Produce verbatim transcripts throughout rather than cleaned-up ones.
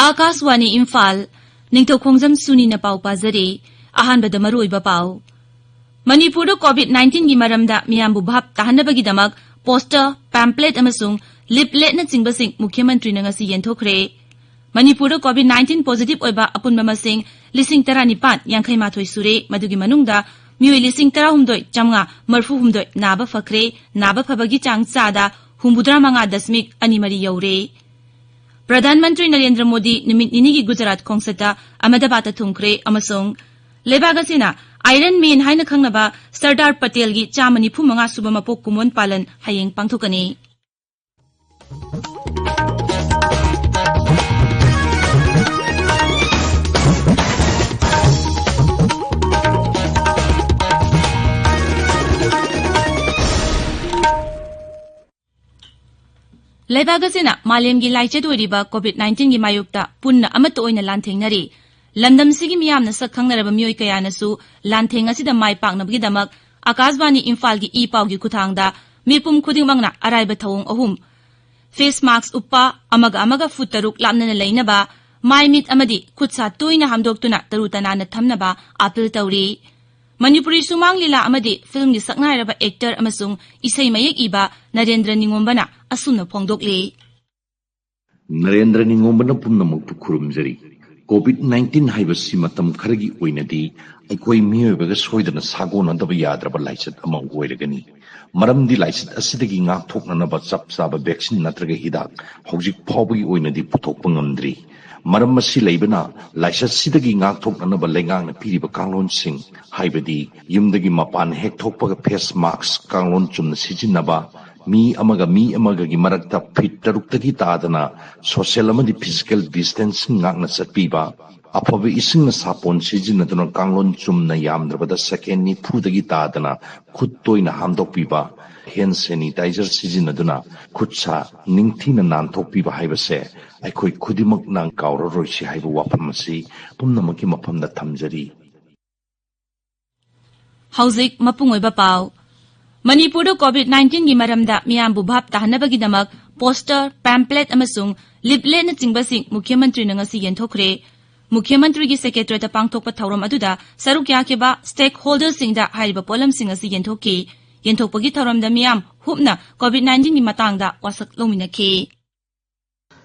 ꯑꯥꯀꯥꯁꯋꯥꯅꯤ ꯏꯝꯐꯥꯜ, ꯅꯤꯡꯊꯧꯈꯣꯡꯖꯝ ꯁꯨꯅꯤꯅ ꯄꯥꯎ ꯄꯥꯖꯔꯤ꯫ ꯑꯍꯥꯟꯕꯗ ꯃꯔꯨꯑꯣꯏꯕ ꯄꯥꯎ꯫ ꯃꯅꯤꯄꯨꯔꯗ ꯀꯣꯚꯤꯗ ꯅꯥꯏꯟꯇꯤꯟꯒꯤ ꯃꯔꯝꯗ ꯃꯤꯌꯥꯝꯕꯨ ꯚꯥꯞ ꯇꯥꯍꯟꯅꯕꯒꯤꯗꯃꯛ ꯄꯣꯁꯇꯔ, ꯄꯦꯝꯄ꯭ꯂꯦꯠ ꯑꯃꯁꯨꯡ ꯂꯤꯞꯂꯦꯠꯅꯆꯤꯡꯕꯁꯤꯡ ꯃꯨꯈ꯭ꯌ ꯃꯟꯇ꯭ꯔꯤꯅ ꯉꯁꯤ ꯌꯦꯟꯊꯣꯛꯈ꯭ꯔꯦ꯫ ꯃꯅꯤꯄꯨꯔꯗ ꯀꯣꯚꯤꯗ ꯅꯥꯏꯟꯇꯤꯟ ꯄꯣꯖꯤꯇꯤꯚ ꯑꯣꯏꯕ ꯑꯄꯨꯟꯕ ꯃꯁꯤꯡ ꯂꯤꯁꯤꯡ ꯇꯔꯥꯅꯤꯄꯥꯟ ꯌꯥꯡꯈꯩ ꯃꯥꯊꯣꯏ ꯁꯨꯔꯦ꯫ ꯃꯗꯨꯒꯤ ꯃꯅꯨꯡꯗ ꯃꯤꯑꯣꯏ ꯂꯤꯁꯤꯡ ꯇꯔꯥꯍꯨꯝꯗꯣꯏ ꯆꯥꯝꯃꯉꯥ ꯃꯔꯤꯐꯨ ꯍꯨꯝꯗꯣꯏ ꯅꯥꯕ ꯐꯈ꯭ꯔꯦ꯫ ꯅꯥꯕ ꯐꯕꯒꯤ ꯆꯥꯡ ꯆꯥꯗ ꯍꯨꯝꯐꯨꯇꯔꯥ ꯃꯉꯥ ꯗꯁꯃꯤꯛ ꯑꯅꯤ ꯃꯔꯤ ꯌꯧꯔꯦ꯫ ꯄ꯭ꯔꯙꯥꯟ ꯃꯟꯇ꯭ꯔꯤ ꯅꯔꯦꯟꯗ꯭ꯔ ꯃꯣꯗꯤ ꯅꯨꯃꯤꯠ ꯅꯤꯅꯤꯒꯤ ꯒꯨꯖꯔꯥꯠ ꯈꯣꯡꯆꯠꯇ ꯑꯍꯃꯗꯥꯕꯥꯗꯇ ꯊꯨꯡꯈ꯭ꯔꯦ ꯑꯃꯁꯨꯡ ꯂꯩꯕꯥꯛ ꯑꯁꯤꯅ ꯑꯥꯏꯔꯟ ꯃꯦꯟ ꯍꯥꯏꯅ ꯈꯪꯅꯕ ꯁꯔꯗꯥꯔ ꯄꯇꯦꯜꯒꯤ ꯆꯥꯝꯃ ꯅꯤꯐꯨ ꯃꯉꯥ ꯁꯨꯕ ꯃꯄꯣꯛ ꯀꯨꯝꯑꯣꯟ ꯄꯥꯂꯟ ꯍꯌꯦꯡ ꯄꯥꯡꯊꯣꯛꯀꯅꯤ꯫ ꯂꯩꯕꯥꯛ ꯑꯁꯤꯅ ꯃꯥꯂꯦꯝꯒꯤ ꯂꯥꯏꯆꯠ ꯑꯣꯏꯔꯤꯕ ꯀꯣꯚꯤꯗ ꯅꯥꯏꯟꯇꯤꯟꯒꯤ ꯃꯥꯌꯣꯛꯇ ꯄꯨꯟꯅ ꯑꯃꯠꯇ ꯑꯣꯏꯅ ꯂꯥꯟꯊꯦꯡꯅꯔꯤ꯫ ꯂꯝꯗꯝꯁꯤꯒꯤ ꯃꯤꯌꯥꯝꯅ ꯁꯛ ꯈꯪꯅꯔꯕ ꯃꯤꯑꯣꯏ ꯀꯌꯥꯅꯁꯨ ꯂꯥꯟꯊꯦꯡ ꯑꯁꯤꯗ ꯃꯥꯏ ꯄꯥꯛꯅꯕꯒꯤꯗꯃꯛ ꯑꯥꯀꯥꯁꯕꯥꯅꯤ ꯏꯝꯐꯥꯜꯒꯤ ꯏ ꯄꯥꯎꯒꯤ ꯈꯨꯠꯊꯥꯡꯗ ꯃꯤꯄꯨꯝ ꯈꯨꯗꯤꯡꯃꯛꯅ ꯑꯔꯥꯏꯕ ꯊꯧꯑꯣꯡ ꯑꯍꯨꯝ: ꯐꯦꯁ ꯃꯥꯁꯛ ꯎꯞꯄ, ꯑꯃꯒ ꯑꯃꯒ ꯐꯨꯠ ꯇꯔꯨꯛ ꯂꯥꯞꯅꯅ ꯂꯩꯅꯕ, ꯃꯥꯏ ꯃꯤꯠ ꯑꯃꯗꯤ ꯈꯨꯠ ꯁꯥ ꯇꯣꯏꯅ ꯍꯥꯝꯗꯣꯛꯇꯨꯅ ꯇꯔꯨ ꯇꯅꯥꯟꯅ ꯊꯝꯅꯕ ꯑꯥꯄꯤꯜ ꯇꯧꯔꯤ꯫ ꯃꯅꯤꯄꯨꯔꯤ ꯁꯨꯃꯥꯡ ꯂꯤꯂꯥ ꯑꯃꯗꯤ ꯐꯤꯜꯝꯒꯤ ꯁꯛꯅꯥꯏꯔꯕ ꯑꯦꯛꯇꯔ ꯑꯃꯁꯨꯡ ꯏꯁꯩ ꯃꯌꯦꯛ ꯏꯕ ꯅꯔꯦꯟꯗ꯭ꯔ ꯅꯤꯉꯣꯝꯕꯅ ꯑꯁꯨꯝꯅ ꯐꯣꯡꯗꯣꯛꯂꯤ꯫ ꯅꯔꯦꯟꯗ꯭ꯔ ꯅꯤꯉꯣꯝꯕꯅ ꯄꯨꯝꯅꯃꯛꯄꯨ ꯈꯨꯔꯨꯝꯖꯔꯤ꯫ ꯀꯣꯚꯤꯗ ꯅꯥꯏꯟꯇꯤꯟ ꯍꯥꯏꯕꯁꯤ ꯃꯇꯝ ꯈꯔꯒꯤ ꯑꯣꯏꯅꯗꯤ ꯑꯩꯈꯣꯏ ꯃꯤꯑꯣꯏꯕꯒ ꯁꯣꯏꯗꯅ ꯁꯥꯒꯣꯟꯅꯗꯕ ꯌꯥꯗ꯭ꯔꯕ ꯂꯥꯏꯆꯠ ꯑꯃ ꯑꯣꯏꯔꯒꯅꯤ꯫ ꯃꯔꯝꯗꯤ ꯂꯥꯏꯆꯠ ꯑꯁꯤꯗꯒꯤ ꯉꯥꯛꯊꯣꯛꯅꯅꯕ ꯆꯞ ꯆꯥꯕ ꯚꯦꯛꯁꯤꯟ ꯅꯠꯇ꯭ꯔꯒ ꯍꯤꯗꯥꯛ ꯍꯧꯖꯤꯛ ꯐꯥꯎꯕꯒꯤ ꯑꯣꯏꯅꯗꯤ ꯄꯨꯊꯣꯛꯄ ꯉꯝꯗ꯭ꯔꯤ꯫ ꯃꯔꯝ ꯑꯁꯤ ꯂꯩꯕꯅ ꯂꯥꯏꯆꯠꯁꯤꯗꯒꯤ ꯉꯥꯛꯊꯣꯛꯅꯅꯕ ꯂꯩꯉꯥꯛꯅ ꯄꯤꯔꯤꯕ ꯀꯥꯡꯂꯣꯟꯁꯤꯡ, ꯍꯥꯏꯕꯗꯤ ꯌꯨꯝꯗꯒꯤ ꯃꯄꯥꯟ ꯍꯦꯛ ꯊꯣꯛꯄꯒ ꯐꯦꯁ ꯃꯥꯁꯛ ꯀꯥꯡꯂꯣꯟ ꯆꯨꯝꯅ ꯁꯤꯖꯤꯟꯅꯕ, ꯃꯤ ꯑꯃꯒ ꯃꯤ ꯑꯃꯒꯒꯤ ꯃꯔꯛꯇ ꯐꯤꯠ ꯇꯔꯨꯛꯇꯒꯤ ꯇꯥꯗꯅ ꯁꯣꯁꯤꯌꯦꯜ ꯑꯃꯗꯤ ꯐꯤꯖꯤꯀꯦꯜ ꯗꯤꯁꯇꯦꯟꯁꯤꯡ ꯉꯥꯛꯅ ꯆꯠꯄꯤꯕ, ꯑꯐꯕ ꯏꯁꯤꯡꯅ ꯁꯥꯄꯣꯟ ꯁꯤꯖꯤꯟꯅꯗꯨꯅ ꯀꯥꯡꯂꯣꯟ ꯆꯨꯝꯅ ꯌꯥꯝꯗ꯭ꯔꯕꯗ ꯁꯦꯀꯦꯟ ꯅꯤꯐꯨꯗꯒꯤ ꯇꯥꯗꯅ ꯈꯨꯠ ꯇꯣꯏꯅ ꯍꯥꯝꯗꯣꯛꯄꯤꯕ, ꯍꯦꯟ ꯁꯦꯅꯤꯇꯥꯏꯖꯔ ꯁꯤꯖꯤꯟꯅꯗꯨꯅ ꯈꯨꯠ ꯁꯥ ꯅꯤꯡꯊꯤꯅ ꯅꯥꯟꯊꯣꯛꯄꯤꯕ ꯍꯥꯏꯕꯁꯦ ꯑꯩꯈꯣꯏ ꯈꯨꯗꯤꯡꯃꯛꯅ ꯀꯥꯎꯔꯔꯣꯏꯁꯤ ꯍꯥꯏꯕ ꯋꯥꯐꯝ ꯑꯁꯤ ꯄꯨꯝꯅꯃꯛꯀꯤ ꯃꯐꯝꯗ ꯊꯝꯖꯔꯤ꯫ ꯍꯧꯖꯤꯛ ꯃꯄꯨꯡ ꯑꯣꯏꯕ ꯄꯥꯎ꯫ ꯃꯅꯤꯄꯨꯔꯗ ꯀꯣꯚꯤꯗ ꯅꯥꯏꯟꯇꯤꯟꯒꯤ ꯃꯔꯝꯗ ꯃꯤꯌꯥꯝꯕꯨ ꯚꯥꯞ ꯇꯥꯍꯟꯅꯕꯒꯤꯗꯃꯛ ꯄꯣꯁꯇꯔ, ꯄꯦꯝꯄ꯭ꯂꯦꯠ ꯑꯃꯁꯨꯡ ꯂꯤꯞꯂꯦꯠꯅꯆꯤꯡꯕꯁꯤꯡ ꯃꯨꯈ꯭ꯌ ꯃꯟꯇ꯭ꯔꯤꯅ ꯉꯁꯤ ꯌꯦꯟꯊꯣꯛꯈ꯭ꯔꯦ꯫ ꯃꯨꯈ꯭ꯌ ꯃꯟꯇ꯭ꯔꯤꯒꯤ ꯁꯦꯀ꯭ꯔꯦꯇꯔꯤꯌꯦꯠꯇ ꯄꯥꯡꯊꯣꯛꯄ ꯊꯧꯔꯝ ꯑꯗꯨꯗ ꯁꯔꯨꯛ ꯌꯥꯈꯤꯕ ꯁ꯭ꯇꯦꯛ ꯍꯣꯜꯗꯔꯁꯤꯡꯗ ꯍꯥꯏꯔꯤꯕ ꯄꯣꯠꯂꯝꯁꯤꯡ ꯑꯁꯤ ꯌꯦꯟꯊꯣꯛꯈꯤ꯫ ꯌꯦꯟꯊꯣꯛꯄꯒꯤ ꯊꯧꯔꯝꯗ ꯃꯤꯌꯥꯝ ꯍꯨꯞꯅ ꯀꯣꯚꯤꯗ ꯅꯥꯏꯟꯇꯤꯟꯒꯤ ꯃꯇꯥꯡꯗ ꯋꯥꯁꯛ ꯂꯧꯃꯤꯟꯅꯈꯤ꯫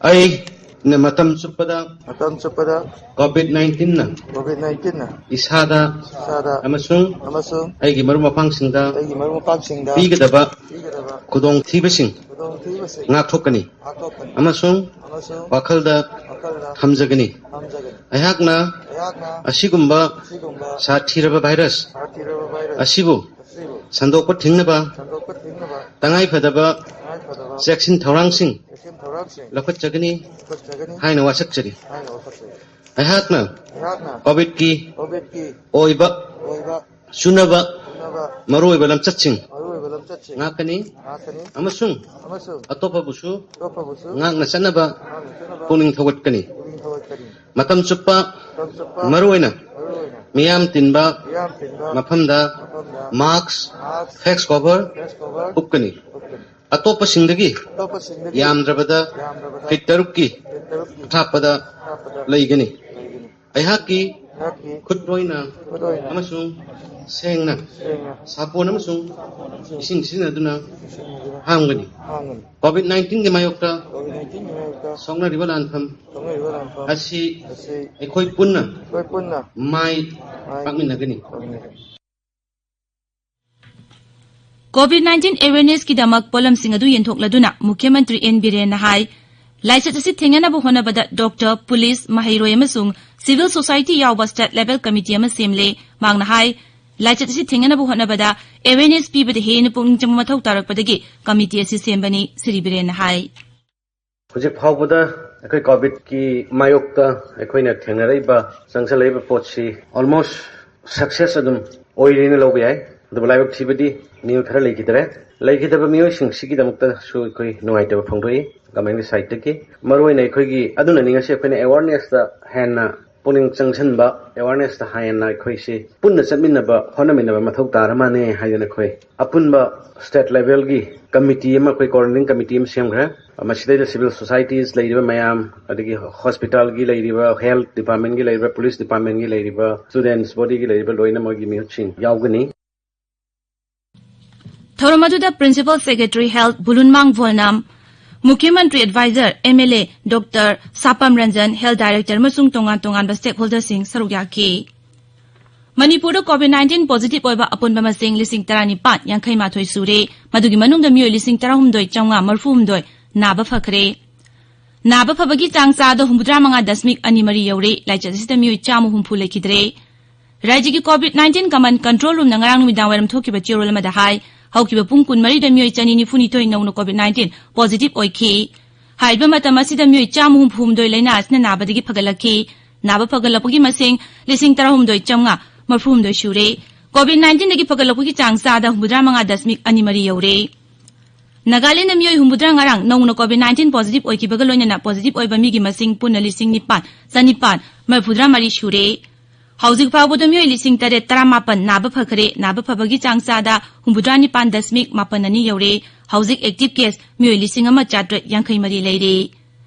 ꯑꯩꯅ ꯃꯇꯝ ꯆꯨꯞꯄꯗ ꯃꯇꯝ ꯆꯨꯞꯄꯗ ꯀꯣꯚꯤꯗ ꯅꯥꯏꯟꯇꯤꯟꯅ ꯀꯣꯚꯤꯗ ꯅꯥꯏꯟꯇꯤꯟꯅ ꯏꯁꯥꯗ ꯏꯁꯥꯗ ꯑꯃꯁꯨꯡ ꯑꯃꯁꯨꯡ ꯑꯩꯒꯤ ꯃꯔꯨꯞ ꯃꯄꯥꯡꯁꯤꯡꯗ ꯑꯩꯒꯤ ꯃꯔꯨꯞ ꯃꯄꯥꯡꯁꯤꯡꯗ ꯄꯤꯒꯗꯕ ꯄꯤꯒꯗꯕ ꯈꯨꯗꯣꯡꯊꯤꯕꯁꯤꯡ ꯈꯨꯗꯣꯡꯊꯤꯕꯁꯤꯡ ꯉꯥꯛꯊꯣꯛꯀꯅꯤ ꯉꯥꯛꯊꯣꯛꯀꯅꯤ ꯑꯃꯁꯨꯡ ꯑꯃꯁꯨꯡ ꯋꯥꯈꯜꯗ ꯋꯥꯈꯜꯗ ꯊꯝꯖꯒꯅꯤ꯫ ꯊꯝꯖꯒꯅꯤ꯫ ꯑꯩꯍꯥꯛꯅ ꯑꯩꯍꯥꯛꯅ ꯑꯁꯤꯒꯨꯝꯕ ꯑꯁꯤꯒꯨꯝꯕ ꯁꯥꯊꯤꯔꯕ ꯚꯥꯏꯔꯁ ꯁꯥꯊꯤꯔꯕ ꯚꯥꯏꯔꯁ ꯑꯁꯤꯕꯨ ꯑꯁꯤꯕꯨ ꯁꯟꯗꯣꯛꯄ ꯊꯤꯡꯅꯕ ꯁꯟꯗꯣꯛꯄ ꯊꯤꯡꯅꯕ ꯇꯉꯥꯏꯐꯗꯕ ꯇꯉꯥꯏꯐꯗꯕ ꯆꯦꯛꯁꯤꯟ ꯊꯧꯔꯥꯡꯁꯤꯡ ꯆꯦꯛꯁꯤꯟ ꯊꯧꯔꯥꯡꯁꯤꯡ ꯂꯧꯈꯠꯆꯒꯅꯤ ꯂꯧꯈꯠꯆꯒꯅꯤ ꯍꯥꯏꯅ ꯋꯥꯁꯛꯆꯔꯤ꯫ ꯍꯥꯏꯅ ꯋꯥꯁꯛꯆꯔꯤ꯫ ꯑꯩꯍꯥꯛꯅ ꯑꯩꯍꯥꯛꯅ ꯀꯣꯚꯤꯗꯀꯤ ꯀꯣꯚꯤꯗꯀꯤ ꯑꯣꯏꯕ ꯑꯣꯏꯕ ꯆꯨꯅꯕ ꯆꯨꯅꯕ ꯃꯔꯨꯑꯣꯏꯕ ꯂꯝꯆꯠꯁꯤꯡ ꯃꯔꯨꯑꯣꯏꯕ ꯂꯝꯆꯠꯁꯤꯡ ꯉꯥꯛꯀꯅꯤ ꯉꯥꯛꯀꯅꯤ ꯑꯃꯁꯨꯡ ꯑꯃꯁꯨꯡ ꯑꯇꯣꯞꯄꯕꯨꯁꯨ ꯑꯇꯣꯞꯄꯕꯨꯁꯨ ꯉꯥꯛꯅ ꯆꯠꯅꯕ ꯉꯥꯛꯅ ꯆꯠꯅꯕ ꯄꯨꯛꯅꯤꯡ ꯊꯧꯒꯠꯀꯅꯤ꯫ ꯄꯨꯛꯅꯤꯡ ꯊꯧꯒꯠꯀꯅꯤ꯫ ꯃꯇꯝ ꯆꯨꯞꯄ ꯃꯇꯝ ꯆꯨꯞꯄ ꯃꯔꯨꯑꯣꯏꯅ ꯃꯔꯨꯑꯣꯏꯅ ꯃꯤꯌꯥꯝ ꯇꯤꯟꯕ ꯃꯤꯌꯥꯝ ꯇꯤꯟꯕ ꯃꯐꯝꯗ ꯃꯐꯝꯗ ꯃꯥꯛꯁ, ꯃꯥꯛꯁ, ꯐꯦꯁ ꯀꯣꯚꯔ ꯐꯦꯁ ꯀꯣꯚꯔ ꯎꯞꯀꯅꯤ꯫ ꯎꯞꯀꯅꯤ꯫ ꯑꯇꯣꯞꯄꯁꯤꯡꯗꯒꯤ ꯑꯇꯣꯞꯄꯁꯤꯡꯗꯒꯤ ꯌꯥꯝꯗ꯭ꯔꯕꯗ ꯌꯥꯝꯗ꯭ꯔꯕꯗ ꯐꯤꯠ ꯇꯔꯨꯛꯀꯤ ꯐꯤꯠ ꯇꯔꯨꯛꯀꯤ ꯑꯊꯥꯞꯄꯗ ꯑꯊꯥꯞꯄꯗ ꯂꯩꯒꯅꯤ꯫ ꯂꯩꯒꯅꯤ꯫ ꯑꯩꯍꯥꯛꯀꯤ ꯑꯩꯍꯥꯛꯀꯤ ꯈꯨꯠ ꯑꯣꯏꯅ ꯈꯨꯠ ꯑꯣꯏꯅ ꯑꯃꯁꯨꯡ ꯁꯦꯡꯅ ꯁꯦꯡꯅ ꯁꯥꯄꯣꯟ ꯑꯃꯁꯨꯡ ꯑꯃꯁꯨꯡ ꯏꯁꯤꯡ ꯁꯤꯖꯤꯟꯅꯗꯨꯅ ꯁꯤꯖꯤꯟꯅꯗꯨꯅ ꯍꯥꯝꯒꯅꯤ꯫ ꯍꯥꯝꯒꯅꯤ꯫ ꯀꯣꯚꯤꯗ ꯅꯥꯏꯟꯇꯤꯟꯒꯤ ꯃꯥꯌꯣꯛꯇ ꯀꯣꯚꯤꯗ ꯅꯥꯏꯟꯇꯤꯟꯒꯤ ꯃꯥꯌꯣꯛꯇ ꯁꯣꯛꯅꯔꯤꯕ ꯂꯥꯟꯐꯝ ꯁꯣꯛꯅꯔꯤꯕ ꯂꯥꯟꯐꯝ ꯑꯁꯤ ꯑꯁꯤ ꯑꯩꯈꯣꯏ ꯄꯨꯟꯅ ꯑꯩꯈꯣꯏ ꯄꯨꯟꯅ ꯃꯥꯏ ꯃꯥꯏ ꯄꯥꯛꯃꯤꯟꯅꯒꯅꯤ꯫ ꯄꯥꯛꯃꯤꯟꯅꯒꯅꯤ꯫ ꯀꯣꯚꯤꯗ ꯅꯥꯏꯟꯇꯤꯟ ꯑꯦꯋꯦꯔꯅꯦꯁꯀꯤꯗꯃꯛ ꯄꯣꯠꯂꯝꯁꯤꯡ ꯑꯗꯨ ꯌꯦꯟꯊꯣꯛꯂꯗꯨꯅ ꯃꯨꯈ꯭ꯌ ꯃꯟꯇ꯭ꯔꯤ ꯑꯦꯟ ꯕꯤꯔꯦꯟꯅ ꯍꯥꯏ, ꯂꯥꯏꯆꯠ ꯑꯁꯤ ꯊꯦꯡꯅꯅꯕ ꯍꯣꯠꯅꯕꯗ ꯗꯣꯛꯇꯔ, ꯄꯨꯂꯤꯁ, ꯃꯍꯩꯔꯣꯏ ꯑꯃꯁꯨꯡ ꯁꯤꯚꯤꯜ ꯁꯣꯁꯥꯏꯇꯤ ꯌꯥꯎꯕ ꯁ꯭ꯇꯦꯠ ꯂꯦꯚꯦꯜ ꯀꯃꯤꯇꯤ ꯑꯃ ꯁꯦꯝꯂꯦ꯫ ꯃꯍꯥꯛꯅ ꯍꯥꯏ, ꯂꯥꯏꯆꯠ ꯑꯁꯤ ꯊꯦꯡꯅꯅꯕ ꯍꯣꯠꯅꯕꯗ ꯑꯦꯋꯦꯔꯅꯦꯁ ꯄꯤꯕꯗ ꯍꯦꯟꯅ ꯄꯨꯛꯅꯤꯡ ꯆꯪꯕ ꯃꯊꯧ ꯇꯥꯔꯛꯄꯗꯒꯤ ꯀꯃꯤꯇꯤ ꯑꯁꯤ ꯁꯦꯝꯕꯅꯤ꯫ ꯁ꯭ꯔꯤ ꯕꯤꯔꯦꯟꯅ ꯍꯥꯏ꯫ ꯍꯧꯖꯤꯛ ꯐꯥꯎꯕꯗ ꯑꯩꯈꯣꯏ ꯀꯣꯚꯤꯗꯀꯤ ꯃꯥꯌꯣꯛꯇ ꯑꯩꯈꯣꯏꯅ ꯊꯦꯡꯅꯔꯛꯏꯕ, ꯆꯪꯁꯜꯂꯛꯏꯕ ꯄꯣꯠꯁꯤ almost success ꯑꯗꯨꯝ ꯑꯣꯏꯔꯦꯅ ꯂꯧꯕ ꯌꯥꯏ꯫ ꯑꯗꯨꯕꯨ ꯂꯥꯏꯕꯛ ꯊꯤꯕꯗꯤ ꯃꯤꯑꯣꯏ ꯈꯔ ꯂꯩꯈꯤꯗ꯭ꯔꯦ꯫ ꯂꯩꯈꯤꯗꯕ ꯃꯤꯑꯣꯏꯁꯤꯡꯁꯤꯒꯤꯗꯃꯛꯇꯁꯨ ꯑꯩꯈꯣꯏ ꯅꯨꯡꯉꯥꯏꯇꯕ ꯐꯣꯡꯗꯣꯛꯏ ꯒꯃꯦꯟꯒꯤ ꯁꯥꯏꯠꯇꯒꯤ꯫ ꯃꯔꯨꯑꯣꯏꯅ ꯑꯩꯈꯣꯏꯒꯤ, ꯑꯗꯨꯅꯅꯤ ꯉꯁꯤ ꯑꯩꯈꯣꯏꯅ ꯑꯦꯋꯥꯔꯅꯦꯁꯇ ꯍꯦꯟꯅ ꯄꯨꯛꯅꯤꯡ ꯆꯪꯁꯤꯟꯕ, ꯑꯦꯋꯥꯔꯅꯦꯁꯇ ꯍꯦꯟꯅ ꯑꯩꯈꯣꯏꯁꯤ ꯄꯨꯟꯅ ꯆꯠꯃꯤꯟꯅꯕ, ꯍꯣꯠꯅꯃꯤꯟꯅꯕ ꯃꯊꯧ ꯇꯥꯔ ꯃꯥꯜꯂꯦ ꯍꯥꯏꯗꯅ ꯑꯩꯈꯣꯏ ꯑꯄꯨꯟꯕ ꯁ꯭ꯇꯦꯠ ꯂꯦꯚꯦꯜꯒꯤ ꯀꯃꯤꯇꯤ ꯑꯃ, ꯑꯩꯈꯣꯏ ꯀꯣꯑꯣꯔꯗꯤꯅꯦꯇꯤꯡ ꯀꯃꯤꯇꯤ ꯑꯃ ꯁꯦꯝꯈ꯭ꯔꯦ꯫ ꯃꯁꯤꯗꯩꯗ ꯁꯤꯚꯤꯜ ꯁꯣꯁꯥꯏꯇꯤꯁ ꯂꯩꯔꯤꯕ ꯃꯌꯥꯝ, ꯑꯗꯒꯤ ꯍꯣꯁꯄꯤꯇꯥꯜꯒꯤ ꯂꯩꯔꯤꯕ, ꯍꯦꯜꯊ ꯗꯤꯄꯥꯔꯠꯃꯦꯟꯒꯤ ꯂꯩꯔꯤꯕ, ꯄꯨꯂꯤꯁ ꯗꯤꯄꯥꯔꯠꯃꯦꯟꯒꯤ ꯂꯩꯔꯤꯕ, ꯁ꯭ꯇꯨꯗꯦꯟꯠꯁ ꯕꯣꯗꯤꯒꯤ ꯂꯩꯔꯤꯕ ꯂꯣꯏꯅ ꯃꯣꯏꯒꯤ ꯃꯤꯍꯨꯠꯁꯤꯡ ꯌꯥꯎꯒꯅꯤ꯫ ꯊꯧꯔꯝ ꯑꯗꯨꯗ principal secretary health Bulunmang Vualnam, ꯃꯨꯈ꯭ꯌ ꯃꯟꯇ꯭ꯔꯤ adviser M L A doctor Sapam Ranjan, health director ꯑꯃꯁꯨꯡ ꯇꯣꯉꯥꯟ ꯇꯣꯉꯥꯟꯕ ꯁ꯭ꯇꯦꯛ ꯍꯣꯜꯗꯔꯁꯤꯡ ꯁꯔꯨꯛ ꯌꯥꯈꯤ꯫ ꯃꯅꯤꯄꯨꯔꯗ ꯀꯣꯚꯤꯗ ꯅꯥꯏꯟꯇꯤꯟ ꯄꯣꯖꯤꯇꯤꯚ ꯑꯣꯏꯕ ꯑꯄꯨꯟꯕ ꯃꯁꯤꯡ ꯂꯤꯁꯤꯡ ꯇꯔꯥꯅꯤꯄꯥꯟ ꯌꯥꯡꯈꯩ ꯃꯥꯊꯣꯏ ꯁꯨꯔꯦ꯫ ꯃꯗꯨꯒꯤ ꯃꯅꯨꯡꯗ ꯃꯤꯑꯣꯏ ꯂꯤꯁꯤꯡ ꯇꯔꯥꯍꯨꯝꯗꯣꯏ ꯆꯥꯝꯃꯉꯥ ꯃꯔꯤꯐꯨ ꯍꯨꯝꯗꯣꯏ ꯅꯥꯕ ꯐꯈ꯭ꯔꯦ꯫ ꯅꯥꯕ ꯐꯕꯒꯤ ꯆꯥꯡ ꯆꯥꯗ ꯍꯨꯝꯐꯨꯇꯔꯥ ꯃꯉꯥ ꯗꯁꯃꯤꯛ ꯑꯅꯤ ꯃꯔꯤ ꯌꯧꯔꯦ꯫ ꯂꯥꯏꯆꯠ ꯑꯁꯤꯗ ꯃꯤꯑꯣꯏ ꯆꯥꯝꯃ ꯍꯨꯝꯐꯨ ꯂꯩꯈꯤꯗ꯭ꯔꯦ꯫ ꯔꯥꯖ꯭ꯌꯒꯤ ꯀꯣꯚꯤꯗ ꯅꯥꯏꯟꯇꯤꯟ ꯀꯃꯥꯟ ꯀꯟꯇ꯭ꯔꯣꯜ ꯔꯨꯝꯅ ꯉꯔꯥꯡ ꯅꯨꯃꯤꯗꯥꯡ ꯋꯥꯏꯔꯝ ꯊꯣꯛꯈꯤꯕ ꯆꯦꯔꯣꯜ ꯑꯃꯗ ꯍꯥꯏ, ꯍꯧꯈꯤꯕ ꯄꯨꯡ ꯀꯨꯟꯃꯔꯤꯗ ꯃꯤꯑꯣꯏ ꯆꯅꯤ ꯅꯤꯐꯨ ꯅꯤꯊꯣꯏ ꯅꯧꯅ ꯀꯣꯚꯤꯗ ꯅꯥꯏꯟꯇꯤꯟ ꯄꯣꯖꯤꯇꯤꯚ ꯑꯣꯏꯈꯤ꯫ ꯍꯥꯏꯔꯤꯕ ꯃꯇꯝ ꯑꯁꯤꯗ ꯃꯤꯑꯣꯏ ꯆꯥꯝꯃ ꯍꯨꯝꯐꯨ ꯍꯨꯝꯗꯣꯏ ꯂꯥꯏꯅꯥ ꯑꯁꯤꯅ ꯅꯥꯕꯗꯒꯤ ꯐꯒꯠꯂꯛꯈꯤ꯫ ꯅꯥꯕ ꯐꯒꯠꯂꯛꯄꯒꯤ ꯃꯁꯤꯡ ꯂꯤꯁꯤꯡ ꯇꯔꯥꯍꯨꯝꯗꯣꯏ ꯆꯥꯝꯃꯉꯥ ꯃꯔꯤꯐꯨ ꯍꯨꯝꯗꯣꯏ ꯁꯨꯔꯦ꯫ ꯀꯣꯚꯤꯗ ꯅꯥꯏꯟꯇꯤꯟꯗꯒꯤ ꯐꯒꯠꯂꯛꯄꯒꯤ ꯆꯥꯡ ꯆꯥꯗ ꯍꯨꯝꯐꯨꯇꯔꯥ ꯃꯉꯥ ꯗꯁꯃꯤꯛ ꯑꯅꯤ ꯃꯔꯤ ꯌꯧꯔꯦ꯫ ꯅꯥꯒꯥꯂꯦꯟꯗ ꯃꯤꯑꯣꯏ ꯍꯨꯝꯐꯨꯇꯔꯥ ꯉꯔꯥꯡ ꯅꯧꯅ ꯀꯣꯚꯤꯗ ꯅꯥꯏꯟꯇꯤꯟ ꯄꯣꯖꯤꯇꯤꯚ ꯑꯣꯏꯈꯤꯕꯒ ꯂꯣꯏꯅꯅ ꯄꯣꯖꯤꯇꯤꯚ ꯑꯣꯏꯕ ꯃꯤꯒꯤ ꯃꯁꯤꯡ ꯄꯨꯟꯅ ꯂꯤꯁꯤꯡ ꯅꯤꯄꯥꯟ ꯆꯥꯅꯤꯄꯥꯟ ꯃꯔꯤꯐꯨꯇꯔꯥ ꯃꯔꯤ ꯁꯨꯔꯦ꯫ ꯍꯧꯖꯤꯛ ꯐꯥꯎꯕꯗ ꯃꯤꯑꯣꯏ ꯂꯤꯁꯤꯡ ꯇꯔꯦꯠ ꯇꯔꯥꯃꯥꯄꯟ ꯅꯥꯕ ꯐꯈ꯭ꯔꯦ꯫ ꯅꯥꯕ ꯐꯕꯒꯤ ꯆꯥꯡ ꯆꯥꯗ ꯍꯨꯝꯐꯨꯇꯔꯥ ꯅꯤꯄꯥꯟ ꯗꯁꯃꯤꯛ ꯃꯥꯄꯟ ꯑꯅꯤ ꯌꯧꯔꯦ꯫ ꯍꯧꯖꯤꯛ ꯑꯦꯛꯇꯤꯚ ꯀꯦꯁ ꯃꯤꯑꯣꯏ ꯂꯤꯁꯤꯡ ꯑꯃ ꯆꯥꯇ꯭ꯔꯦꯠ ꯌꯥꯡꯈꯩ ꯃꯔꯤ ꯂꯩꯔꯦ꯫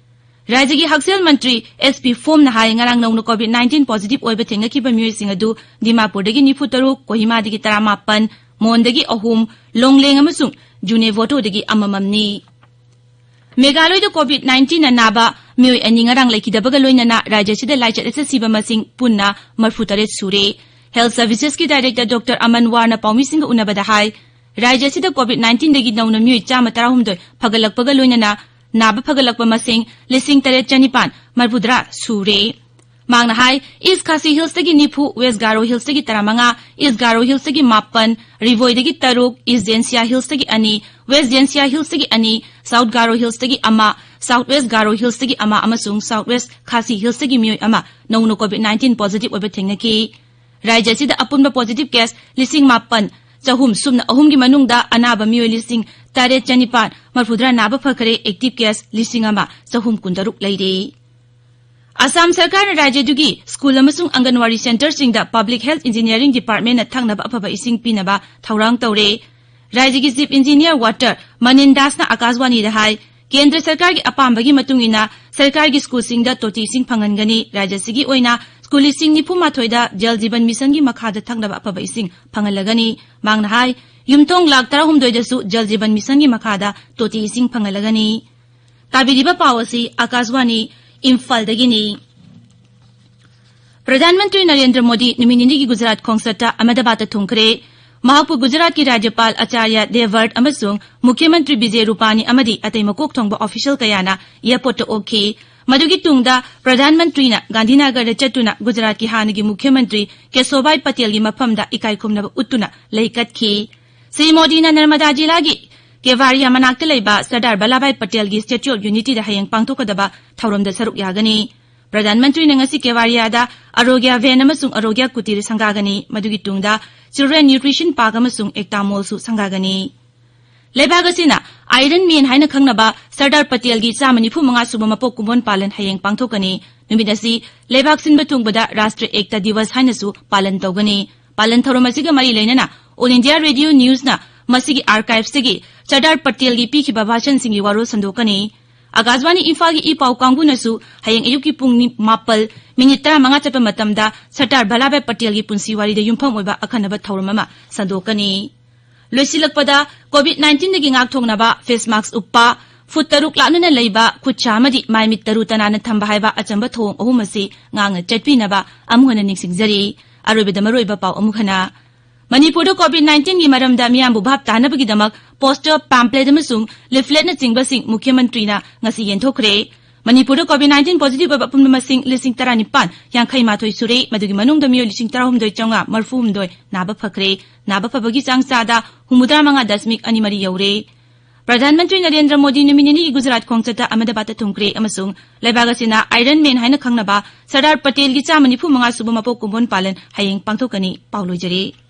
ꯔꯥꯖ꯭ꯌꯒꯤ ꯍꯛꯁꯦꯜ ꯃꯟꯇ꯭ꯔꯤ ꯑꯦꯁ ꯄꯤ ꯐꯣꯝꯅ ꯍꯥꯏ, ꯉꯔꯥꯡ ꯅꯧꯅ ꯀꯣꯚꯤꯗ ꯅꯥꯏꯟꯇꯤꯟ ꯄꯣꯖꯤꯇꯤꯚ ꯑꯣꯏꯕ ꯊꯦꯡꯅꯈꯤꯕ ꯃꯤꯑꯣꯏꯁꯤꯡ ꯑꯗꯨ ꯗꯤꯃꯥꯄꯨꯔꯗꯒꯤ ꯅꯤꯐꯨ ꯇꯔꯨꯛ, ꯀꯣꯍꯤꯃꯥꯗꯒꯤ ꯇꯔꯥꯃꯥꯄꯟ, ꯃꯣꯟꯗꯒꯤ ꯑꯍꯨꯝ, ꯂꯣꯡꯂꯦꯡ ꯑꯃꯁꯨꯡ ꯖꯨꯅꯦꯚꯣꯇꯣꯗꯒꯤ ꯑꯃꯃꯝꯅꯤ꯫ ꯃꯦꯘꯥꯂꯣꯏꯗ ꯀꯣꯚꯤꯗ ꯅꯥꯏꯟꯇꯤꯟꯅ ꯅꯥꯕ ꯃꯤꯑꯣꯏ ꯑꯅꯤ ꯉꯔꯥꯡ ꯂꯩꯈꯤꯗꯕꯒ ꯂꯣꯏꯅꯅ ꯔꯥꯖ꯭ꯌ ꯑꯁꯤꯗ ꯂꯥꯏꯆꯠ ꯑꯁꯤꯗ ꯁꯤꯕ ꯃꯁꯤꯡ ꯄꯨꯟꯅ ꯃꯔꯤꯐꯨꯇꯔꯦꯠ ꯁꯨꯔꯦ꯫ ꯍꯦꯜꯊ ꯁꯔꯚꯤꯁꯦꯁꯀꯤ ꯗꯥꯏꯔꯦꯛꯇꯔ ꯗꯣꯛꯇꯔ ꯑꯃꯟ ꯋꯥꯔꯅ ꯄꯥꯎꯃꯤꯁꯤꯡꯒ ꯎꯅꯕꯗ ꯍꯥꯏ, ꯔꯥꯖ꯭ꯌ ꯑꯁꯤꯗ ꯀꯣꯚꯤꯗ ꯅꯥꯏꯟꯇꯤꯟꯗꯒꯤ ꯅꯧꯅ ꯃꯤꯑꯣꯏ ꯆꯥꯝꯃ ꯇꯔꯥꯍꯨꯝꯗꯣꯏ ꯐꯒꯠꯂꯛꯄꯒ ꯂꯣꯏꯅꯅ ꯅꯥꯕ ꯐꯒꯠꯂꯛꯄ ꯃꯁꯤꯡ ꯂꯤꯁꯤꯡ ꯇꯔꯦꯠ ꯆꯥꯅꯤꯄꯥꯟ ꯃꯔꯤꯐꯨꯇꯔꯥ ꯁꯨꯔꯦ꯫ ꯃꯍꯥꯛꯅ ꯍꯥꯏ, ꯏꯁ ꯈꯥꯁꯤ ꯍꯤꯜꯁꯇꯒꯤ ꯅꯤꯐꯨ, ꯋꯦꯁ ꯒꯥꯔꯣ ꯍꯤꯜꯁꯇꯒꯤ ꯇꯔꯥꯃꯉꯥ, ꯏꯁ ꯒꯥꯔꯣ ꯍꯤꯜꯁꯇꯒꯤ ꯃꯥꯄꯟ, ꯔꯤꯚꯣꯏꯗꯒꯤ ꯇꯔꯨꯛ, ꯏꯁ ꯖꯦꯟꯁꯤꯌꯥ ꯍꯤꯜꯁꯇꯒꯤ ꯑꯅꯤ, ꯋꯦꯁ ꯖꯦꯟꯁꯤꯌꯥ ꯍꯤꯜꯁꯇꯒꯤ ꯑꯅꯤ, ꯁꯥꯎꯠ ꯒꯥꯔꯣ ꯍꯤꯜꯁꯇꯒꯤ ꯑꯃ, ꯁꯥꯎꯠ ꯋꯦꯁ ꯒꯥꯔꯣ ꯍꯤꯜꯁꯇꯒꯤ ꯑꯃ ꯑꯃꯁꯨꯡ ꯁꯥꯎꯠ ꯋꯦꯁ ꯈꯥꯁꯤ ꯍꯤꯜꯁꯇꯒꯤ ꯃꯤꯑꯣꯏ ꯑꯃ ꯅꯧꯅ ꯀꯣꯚꯤꯗ ꯅꯥꯏꯟꯇꯤꯟ ꯄꯣꯖꯤꯇꯤꯚ ꯑꯣꯏꯕ ꯊꯦꯡꯅꯈꯤ꯫ ꯔꯥꯖ꯭ꯌ ꯑꯁꯤꯗ ꯑꯄꯨꯟꯕ ꯄꯣꯖꯤꯇꯤꯚ ꯀꯦꯁ ꯂꯤꯁꯤꯡ ꯃꯥꯄꯟ ꯆꯍꯨꯝ ꯁꯨꯞꯅ ꯑꯍꯨꯝꯒꯤ ꯃꯅꯨꯡꯗ ꯑꯅꯥꯕ ꯃꯤꯑꯣꯏ ꯂꯤꯁꯤꯡ ꯇꯔꯦꯠ ꯆꯅꯤꯄꯥꯟ ꯃꯔꯐꯨꯇꯔꯥ ꯅꯥꯕ ꯐꯈ꯭ꯔꯦ꯫ Active case ꯂꯤꯁꯤꯡ ꯑꯃ ꯆꯍꯨꯝ ꯀꯨꯟꯇꯔꯨꯛ ꯂꯩꯔꯦ꯫ ꯑꯁꯥꯝ ꯁꯔꯀꯥꯔꯅ ꯔꯥꯖ꯭ꯌꯗꯨꯒꯤ ꯁ꯭ꯀꯨꯜ ꯑꯃꯁꯨꯡ ꯑꯪꯒꯟꯋꯥꯗꯤ ꯁꯦꯟꯇꯔꯁꯤꯡꯗ Public Health Engineering Departmentꯅ ꯊꯛꯅꯕ ꯑꯐꯕ ꯏꯁꯤꯡ ꯄꯤꯅꯕ ꯊꯧꯔꯥꯡ ꯇꯧꯔꯦ꯫ ꯔꯥꯖ꯭ꯌꯒꯤ Chief Engineer Water ꯃꯅꯤꯟ ꯗꯥꯁꯅ ꯑꯀꯥꯁꯋꯥꯅꯤꯗ ꯍꯥꯏ, ꯀꯦꯟꯗ꯭ꯔ ꯁꯔꯀꯥꯔꯒꯤ ꯑꯄꯥꯝꯕꯒꯤ ꯃꯇꯨꯡ ꯏꯟꯅ ꯁꯔꯀꯥꯔꯒꯤ ꯁ꯭ꯀꯨꯜꯁꯤꯡꯗ ꯇꯣꯇꯤ ꯏꯁꯤꯡ ꯐꯪꯍꯟꯒꯅꯤ꯫ ꯔꯥꯖ꯭ꯌꯁꯤꯒꯤ ꯑꯣꯏꯅ ꯁ꯭ꯀꯨꯜ ꯂꯤꯁꯤꯡ ꯅꯤꯐꯨ ꯃꯥꯊꯣꯏꯗ ꯖꯜ ꯖꯤꯕꯟ ꯃꯤꯁꯟꯒꯤ ꯃꯈꯥꯗ ꯊꯛꯅꯕ ꯑꯐꯕ ꯏꯁꯤꯡ ꯐꯪꯍꯜꯂꯒꯅꯤ꯫ ꯃꯍꯥꯛꯅ ꯍꯥꯏ, ꯌꯨꯝꯊꯣꯡ ꯂꯥꯈ ꯇꯔꯥꯍꯨꯝꯗꯣꯏꯗꯁꯨ ꯖꯜ ꯖꯤꯕꯟ ꯃꯤꯁꯟꯒꯤ ꯃꯈꯥꯗ ꯇꯣꯇꯤ ꯏꯁꯤꯡ ꯐꯪꯍꯜꯂꯒꯅꯤ꯫ ꯇꯥꯕꯤꯔꯤꯕ ꯄꯥꯎ ꯑꯁꯤ ꯑꯀꯥꯁꯋꯥꯅꯤ ꯏꯝꯐꯥꯜꯗꯒꯤꯅꯤ꯫ ꯄ꯭ꯔꯙꯥꯟ ꯃꯟꯇ꯭ꯔꯤ ꯅꯔꯦꯟꯗ꯭ꯔ ꯃꯣꯗꯤ ꯅꯨꯃꯤꯠ ꯅꯤꯅꯤꯒꯤ ꯒꯨꯖꯔꯥꯠ ꯈꯣꯡꯆꯠꯇ ꯑꯍꯃꯗꯥꯕꯥꯗꯇ ꯊꯨꯡꯈ꯭ꯔꯦ꯫ ꯃꯍꯥꯛꯄꯨ ꯒꯨꯖꯔꯥꯠꯀꯤ ꯔꯥꯖ꯭ꯌꯄꯥꯜ ꯑꯥꯆꯥꯔꯌ ꯗꯦꯕꯔꯠ ꯑꯃꯁꯨꯡ ꯃꯨꯈ꯭ꯌ ꯃꯟꯇ꯭ꯔꯤ ꯕꯤꯖꯦ ꯔꯨꯄꯥꯅꯤ ꯑꯃꯗꯤ ꯑꯇꯩ ꯃꯀꯣꯛ ꯊꯣꯡꯕ official ꯀꯌꯥꯅ airportꯇ ꯑꯣꯛꯈꯤ꯫ ꯃꯗꯨꯒꯤ ꯇꯨꯡꯗ ꯄ꯭ꯔꯙꯥꯟ ꯃꯟꯇ꯭ꯔꯤꯅ ꯒꯥꯟꯙꯤꯅꯒꯔꯗ ꯆꯠꯇꯨꯅ ꯒꯨꯖꯔꯥꯠꯀꯤ ꯍꯥꯟꯅꯒꯤ ꯃꯨꯈ꯭ꯌ ꯃꯟꯇ꯭ꯔꯤ ꯀꯦꯁꯣꯚꯥꯏ ꯄꯇꯦꯜꯒꯤ ꯃꯐꯝꯗ ꯏꯀꯥꯏ ꯈꯨꯝꯅꯕ ꯎꯠꯇꯨꯅ ꯂꯩ ꯀꯠꯈꯤ꯫ ꯁ꯭ꯔꯤ ꯃꯣꯗꯤꯅ ꯅꯔꯃꯗꯥ ꯖꯤꯂꯥꯒꯤ ꯀꯦꯋꯥꯔꯤꯌꯥ ꯃꯅꯥꯛꯇ ꯂꯩꯕ ꯁꯔꯗꯥꯔ ꯚꯜꯂꯥꯚꯥꯏ ꯄꯇꯦꯜꯒꯤ Statue of Unityꯗ ꯍꯌꯦꯡ ꯄꯥꯡꯊꯣꯛꯀꯗꯕ ꯊꯧꯔꯝꯗ ꯁꯔꯨꯛ ꯌꯥꯒꯅꯤ꯫ ꯄ꯭ꯔꯙꯥꯟ ꯃꯟꯇ꯭ꯔꯤꯅ ꯉꯁꯤ ꯀꯦꯋꯥꯔꯤꯌꯥꯗ ꯑꯔꯣꯒ꯭ꯌ ꯚꯦꯟ ꯑꯃꯁꯨꯡ ꯑꯔꯣꯒ꯭ꯌ ꯀꯨꯇꯤꯔ ꯁꯪꯒꯥꯒꯅꯤ꯫ ꯃꯗꯨꯒꯤ ꯇꯨꯡꯗ Children Nutrition Park ꯑꯃꯁꯨꯡ ꯑꯦꯛꯇꯥ ꯃꯣꯜꯁꯨ ꯁꯪꯒꯥꯒꯅꯤ꯫ ꯂꯩꯕꯥꯛ ꯑꯁꯤꯅ Iron Man ꯍꯥꯏꯅ ꯈꯪꯅꯕ ꯁꯔꯗꯥꯔ ꯄꯇꯦꯜꯒꯤ ꯆꯥꯝꯃ ꯅꯤꯐꯨ ꯃꯉꯥ ꯁꯨꯕ ꯃꯄꯣꯛ ꯀꯨꯝꯑꯣꯟ ꯄꯥꯂꯟ ꯍꯌꯦꯡ ꯄꯥꯡꯊꯣꯛꯀꯅꯤ꯫ ꯅꯨꯃꯤꯠ ꯑꯁꯤ ꯂꯩꯕꯥꯛ ꯁꯤꯟꯕ ꯊꯨꯡꯕꯗ ꯔꯥꯁꯇ꯭ꯔ ꯑꯦꯛꯇ ꯗꯤꯋꯁ ꯍꯥꯏꯅꯁꯨ ꯄꯥꯂꯟ ꯇꯧꯒꯅꯤ꯫ ꯄꯥꯂꯟ ꯊꯧꯔꯝ ꯑꯁꯤꯒ ꯃꯔꯤ ꯂꯩꯅꯅ All India Radio Newsꯅ ꯃꯁꯤꯒꯤ archiveꯇꯒꯤ ꯁꯔꯗꯥꯔ ꯄꯇꯦꯜꯒꯤ ꯄꯤꯈꯤꯕ ꯚꯥꯁꯟꯁꯤꯡꯒꯤ ꯋꯥꯔꯣꯜ ꯁꯟꯗꯣꯛꯀꯅꯤ꯫ ꯑꯀꯥꯁꯕꯥꯅꯤ ꯏꯝꯐꯥꯜꯒꯤ ꯏ ꯄꯥꯎ ꯀꯥꯡꯕꯨꯅꯁꯨ ꯍꯌꯦꯡ ꯑꯌꯨꯛꯀꯤ ꯄꯨꯡ ꯅꯤ-, ꯃꯥꯄꯜ ꯃꯤꯅꯤꯠ ꯇꯔꯥꯃꯉꯥ ꯆꯠꯄ ꯃꯇꯝꯗ ꯁꯔꯗꯥꯔ ꯚꯜꯂꯥꯚꯥꯏ ꯄꯇꯦꯜꯒꯤ ꯄꯨꯟꯁꯤ ꯋꯥꯔꯤꯗ ꯌꯨꯝꯐꯝ ꯑꯣꯏꯕ ꯑꯈꯟꯅꯕ ꯊꯧꯔꯝ ꯑꯃ ꯁꯟꯗꯣꯛꯀꯅꯤ꯫ ꯂꯣꯏꯁꯤꯜꯂꯛꯄꯗ, COVID nineteenꯗꯒꯤ ꯉꯥꯛꯊꯣꯛꯅꯕ face mask ꯎꯞꯄ, ꯐꯨꯠ ꯇꯔꯨꯛ ꯂꯥꯞꯅꯅ ꯂꯩꯕ, ꯈꯨꯠ ꯁꯥ ꯑꯃꯗꯤ ꯃꯥꯏ ꯃꯤꯠ ꯇꯔꯨ ꯇꯅꯥꯟꯅ ꯊꯝꯕ ꯍꯥꯏꯕ ꯑꯆꯝꯕ ꯊꯧꯑꯣꯡ ꯑꯍꯨꯝ ꯑꯁꯤ ꯉꯥꯛꯅ ꯆꯠꯄꯤꯅꯕ ꯑꯃꯨꯛ ꯍꯟꯅ ꯅꯤꯡꯁꯤꯡꯖꯔꯤ꯫ ꯑꯔꯣꯏꯕꯗ ꯃꯔꯨꯑꯣꯏꯕ ꯄꯥꯎ ꯑꯃꯨꯛ ꯍꯟꯅ꯫ ꯃꯅꯤꯄꯨꯔꯗ COVID nineteenꯒꯤ ꯃꯔꯝꯗ ꯃꯤꯌꯥꯝꯕꯨ ꯚꯥꯞ ꯇꯥꯅꯕꯒꯤꯗꯃꯛ poster, pamphlet ꯑꯃꯁꯨꯡ leafletꯅꯆꯤꯡꯕꯁꯤꯡ ꯃꯨꯈ꯭ꯌ ꯃꯟꯇ꯭ꯔꯤꯅ ꯉꯁꯤ ꯌꯦꯟꯊꯣꯛꯈ꯭ꯔꯦ꯫ ꯃꯅꯤꯄꯨꯔꯗ COVID nineteen positive ꯑꯣꯏꯕ ꯑꯄꯨꯟꯕ ꯃꯁꯤꯡ ꯂꯤꯁꯤꯡ ꯇꯔꯥꯅꯤꯄꯥꯟ ꯌꯥꯡꯈꯩ ꯃꯥꯊꯣꯏ ꯁꯨꯔꯦ꯫ ꯃꯗꯨꯒꯤ ꯃꯅꯨꯡꯗ ꯃꯤꯑꯣꯏ ꯂꯤꯁꯤꯡ ꯇꯔꯥꯍꯨꯝꯗꯣꯏ ꯆꯥꯝꯃꯉꯥ ꯃꯔꯤꯐꯨꯍꯨꯝꯗꯣꯏ ꯅꯥꯕ ꯐꯈ꯭ꯔꯦ꯫ ꯅꯥꯕ ꯐꯕꯒꯤ ꯆꯥꯡ ꯆꯥꯗ ꯍꯨꯝꯐꯨꯇꯔꯥ ꯃꯉꯥ ꯗꯁꯃꯤꯛ ꯑꯅꯤ ꯃꯔꯤ ꯌꯧꯔꯦ꯫ ꯄ꯭ꯔꯙꯥꯟ ꯃꯟꯇ꯭ꯔꯤ ꯅꯔꯦꯟꯗ꯭ꯔ ꯃꯣꯗꯤ ꯅꯨꯃꯤꯠ ꯅꯤꯅꯤꯒꯤ ꯒꯨꯖꯔꯥꯠ ꯈꯣꯡꯆꯠꯇ ꯑꯍꯃꯗꯥꯕꯥꯗꯇ ꯊꯨꯡꯈ꯭ꯔꯦ ꯑꯃꯁꯨꯡ ꯂꯩꯕꯥꯛ ꯑꯁꯤꯅ Iron Man ꯍꯥꯏꯅ ꯈꯪꯅꯕ ꯁꯔꯗꯥꯔ ꯄꯇꯦꯜꯒꯤ ꯆꯥꯝꯃ ꯅꯤꯐꯨ ꯃꯉꯥ ꯁꯨꯕ ꯃꯄꯣꯛ ꯀꯨꯝꯑꯣꯟ ꯄꯥꯂꯟ ꯍꯌꯦꯡ ꯄꯥꯡꯊꯣꯛꯀꯅꯤ꯫ ꯄꯥꯎ ꯂꯣꯏꯖꯔꯦ꯫